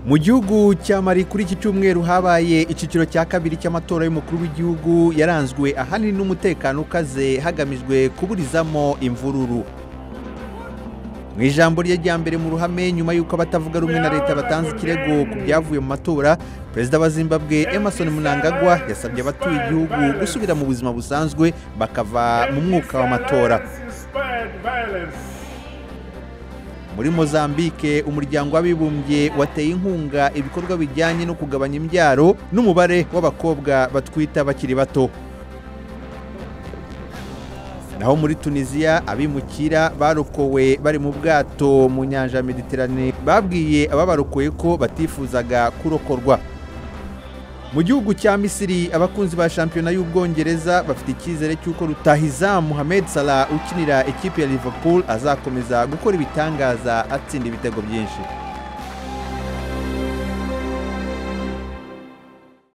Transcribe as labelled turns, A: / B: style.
A: Mu gihugu cya Mali kuri iki cyumweru habaye icyiciro cya kabiri cy'amatora y'umukuru w'igihugu yaranzwe ahanini n'umutekano ukaze hagamijwe kuburizamo imvururu. Mu ijambo rye rya mbere mu ruhame nyuma y'uko abatavuga rumwe na leta batanze ikirego ku byavuye mu matora, Perezida wa Zimbabwe Emmerson Mnangagwa yasabye abatuye igihugu gusubira mu buzima busanzwe bakava mu mwuka w'amatora. Muri Mozambique, umuryango w'abibumbye wateye inkunga ibikorwa bijyanye no kugabanya imbyaro n'umubare w'abakobwa batwita bakiri bato. Naho muri Tunisia, abimukira barokowe bari mu bwato mu nyanja ya Mediterane babwiye ababarokoye ko batifuzaga kurokorwa. Mu gihugu cya Misiri, abakunzi ba shampiyona y'Ubwongereza bafite icyizere cy'uko rutahizamu Mohamed Salah ukinira ikipe ya Liverpool azakomeza gukora ibitangaza atsinda ibitego byinshi.